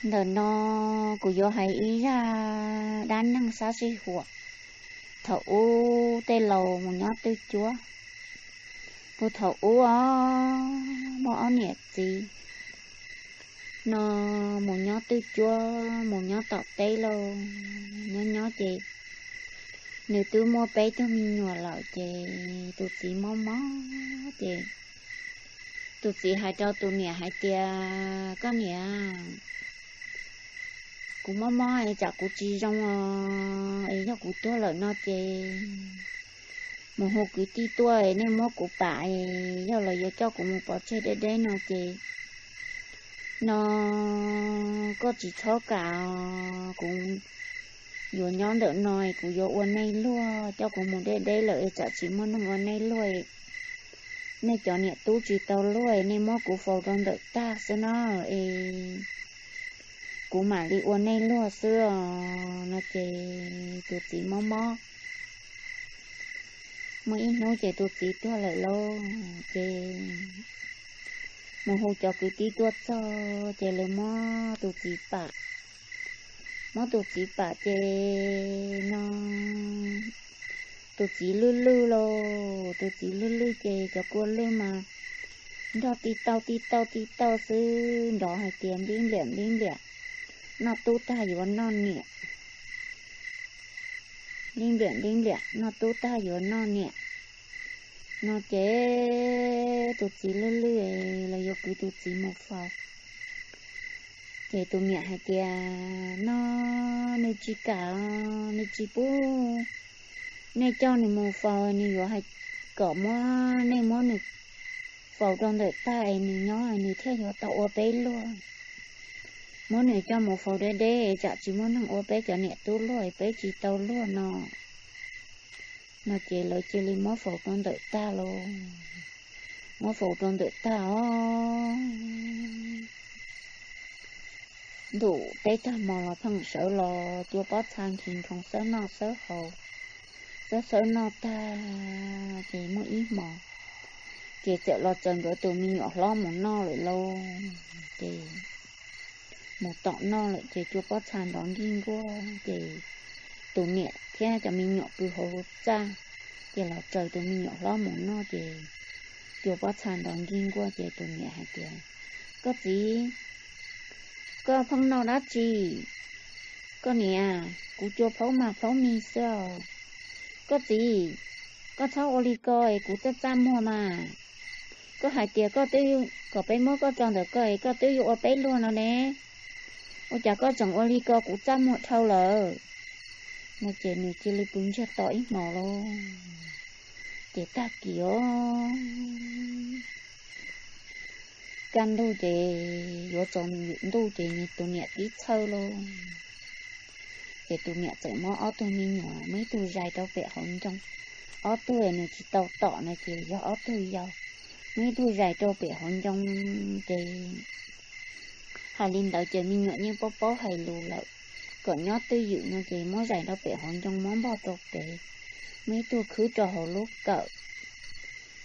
Ntawm no kuv yuav hais ib zaj dab neeg sab sij huam thaum ub tej laus mus nyob twj cuab. Puag thaum ub os, muaj ob niam txiv no mus nyob twj cuab, mus nyob tom teb lauj. Nyob nyob ces nws twb muaj peb tug me nyuam lawm ces tus txiv mob mob ces tus txiv hais rau tus niam hais tias, Koj niam, kuv mob mob es tsam kuv tsis zoo os, es yog kuv tuag lawm no ces mus hu kwv tij tuaj es nej muab kuv pam es yog los yuav coj kuv mus pov tseg deb deb no ces no koj tsis txhob kam, kuv yuav nyob ntawm no es kuv yuav ua nej luag, coj kuv mus deb deb lawm es tsam tsis muaj neeg ua nej luag, nej cov niam tub tsis tau luag, nej muab kuv faus rau ntawm tag xwb no es kuv mam li ua nej luag xwb os no ces tus txiv mob mob. Muaj ib hnub ces tus txiv tuag lawm lauj, ces mus hu cov kwv tij tuaj txog ces lawv muab tus txiv pam. Muab tus txiv pam ces no tus txiv lwj lwj lauj, tus txiv lwj lwj ces cov kua lwj mas nrog tij tauj tij tauj tij tauj xwb, nrov hais tias, Nplib npliam nplib npliam, noj tub tag yuav noj niam. Nplib npliam nplib npliam, noj tub tag yuav noj niam. No ces tus txiv lwj lwj los yuav kwv tus txiv mus faus. Ces tus niam hais tias, No nws tsis kam, nws tsis pub nej coj nws mus faus, nws yuav hais kom muab nej muab nws faus rau ntawm tag es nws nyob nws thiaj yuav tau ua peb luag. Muab nws coj mus faus deb deb tsam tsis muaj neeg ua peb cov niam tub luag, peb tsis tau luag no. No ces lawv cia li muab faus rau ntawm tag lauj. Muab faus rau ntawm tag os, ntuj teb tag hmo los pheej sawv los cua pob txha nkis nroo xawb noj xawb haus, xawb xawb noj tag ces muaj ib hmos ces txawm los txaws nkawd tus me nyuam hlob mus noj lawm lauj. Ces mus tom noj lawm ces cua pob txha nrov nkij nkuaj ces tus niam thiab cov me nyuam pw hauv txaj, ces los txaws tus me nyuam hlob mus noj ces cua pob txha nrov nkij nkuaj ces tus niam hais tias, Koj txiv, koj pheej noj dab tsi? Koj niam, kuv cua phaub mag phaub mig xwb os. Koj txiv, koj txhob ua li ko es kuv txaj txaj muag mas. Koj hais tias koj twb, kom peb muab koj tso ntawm ko es koj twb yuav ua peb luag no ne, ua cas koj tseem ua li ko, kuv txaj muag dhau lawm. No ces nws cia li pw ntsiag to ib hmos lauj. Ces tag kis os, kaj ntug ces yuav tsaus ntuj ces tus niam tib txhawj lauj. Ces tus niam txawm muab ob tug me nyuam, muab ib tug zais rau pem hauv ncoo. Ob tug nws tsis tau tom no ces yog ob tug yau, muab ib tug zais rau pem hauv ncoo ces hais li ntawd ces me nyuam yeej paub paub hais lus lawm, kom nyob twj ywm no ces muab zais rau pem hauv ncoo muab npog rau pem, muab ib tug khwb rau hauv lub kawm.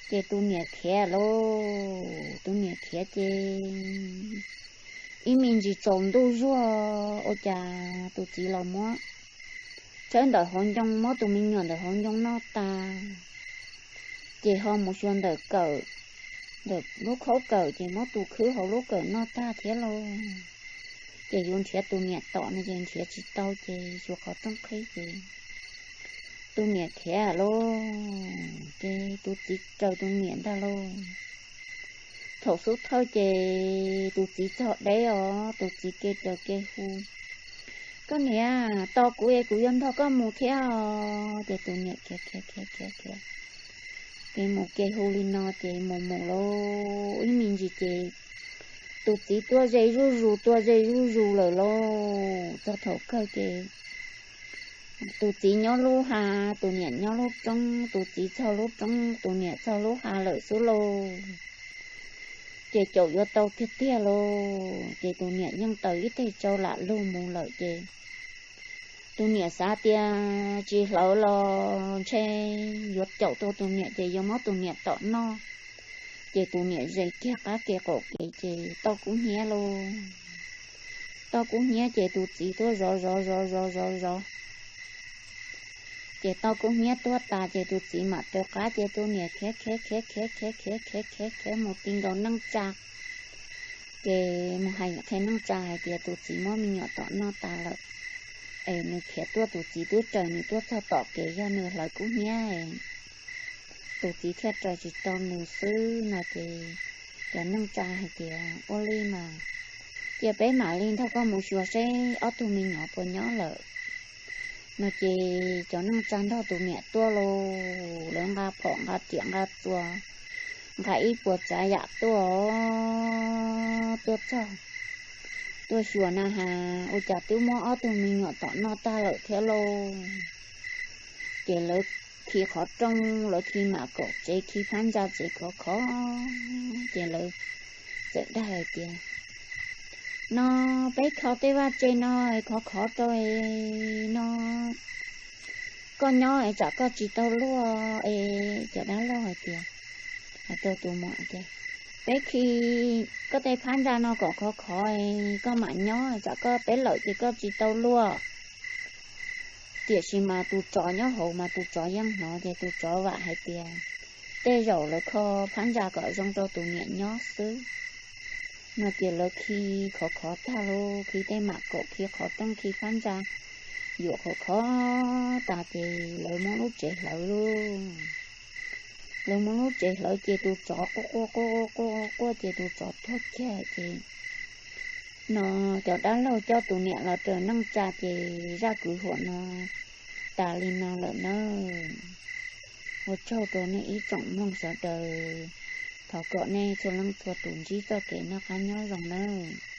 Ces tus niam khiav lauj, tus niam khiav ces ib me ntsis tsaus ntuj zuag ua cas tus txiv los muab tshawb ntawm hauv ncoo, muab tus me nyuam ntawm hauv ncoo noj tas, ces ho mus xyuas ntawm kawm, ntawm lub khaub kawm ces muab tus khwb hauv lub kawm noj tag thiab lauj. Ces yuav nrhiav tus niam tom no ces nrhiav tsis tau ces xyuas qhov rooj qhib ces tus niam khiav lauj, ces tus txiv raws tus niam ntag lauj. Thaum xub thawj ces tus txiv txog deb os, tus txiv ke raws ke hu, Koj niam, tos kuv es kuv yuav nrog koj mus thiab os. Ces tus niam khiav khiav khiav khiav khiav, ke mus ke hu li no ces mus mus lauj, ib me ntsis ces tus txiv tuaj ze zuj zus tuaj ze zuj zus lawm lauj. Txog thaum kawg ces tus txiv nyob lub hav, tus niam nyob lub roob, tus txiv txog lub roob, tus niam txog lub hav lawm xwb lauj. Ces caum yuav tau tiag tiag lauj, ces tus niam yeej taws ib teg tsau lam lug mus lawm ces tus niam xav tias tsis hlawv los ntshe yuav caum tau tus niam ces yuav muab tus niam tom noj. Ces tus niam ze kiag qab ke qaum kev ces tau kub hnyiab lauj. toj kub hnyiab ces tus txiv tuaj zov zov zov zov zov zov. Ces toj kub hnyiab tuag tas ces tus txiv mam raws qab ces tus niam khiav khiav khiav khiav khiav khiav khiav khiav khiav mus ti nkaus neej tsa. Ces mus hais qhia neej tsa hais tias tus txiv muab me nyuam tom noj tas lawm, es nws khiav tuaj, tus txiv twb raws nws tuaj txog tom kev, yog nws hlawv kub hnyiab, tus txiv thiaj raws tsis tau nws xwb no ces cov neej tsa hais tias ua li mas cia peb mam li nrog koj mus xyuas seb ob tug me nyuam puas nyob lawm no ces cov neej tsa nrog tus niam tuaj lauj, lawv nqa phom nqa riam nqa txuas, nqa ib puas tsav yam tuaj, tuaj txog, tuaj xyuas na has ua cas twb muab ob tug me nyuam tom noj tag lawm thiab lauj. Ces lawv khi qhov rooj, lawv khi mam kaum tsev, khi phab ntsa tsev khov khov, ces lawv txawm dag hais tias, no peb kho tej vaj tse no khov khov rau no, koj nyob es tsam koj tsis tau luag es. Cov dab laug hais tias, hais rau tus muam tias, peb khi koj tej phab ntsa no kom khov khov, koj mam nyob, tsam koj peb lawm ces koj tsis tau luag. Tiam sis mas tus tsov nyob hauv mas tus tsov yeej hnov ces tus tsov vam hais tias tej zaum lawv kho phab ntsa kom zoo rau tus niam nyob xwb no ces lawv khi khov khov tag lauj, khi tej mam kaum, khi qhov rooj, khi phab ntsa yuam khov khov tas ces lawv muab lub tsev hlawv lauj. Lawv muab lub tsev hlawv ces tus tsov quaj quaj quaj quaj quaj ces tus tsov tuag kiag ces no cov dab laug coj tus niam los raws neej tsa ces zaj kwv huam no tas li no lawm nawb. Ua tsaug rau nej ib tsoom mloog sawv daws, thov kom nej txhua leej txhua tus ntsib txoj kev noj qab nyob zoo nawb.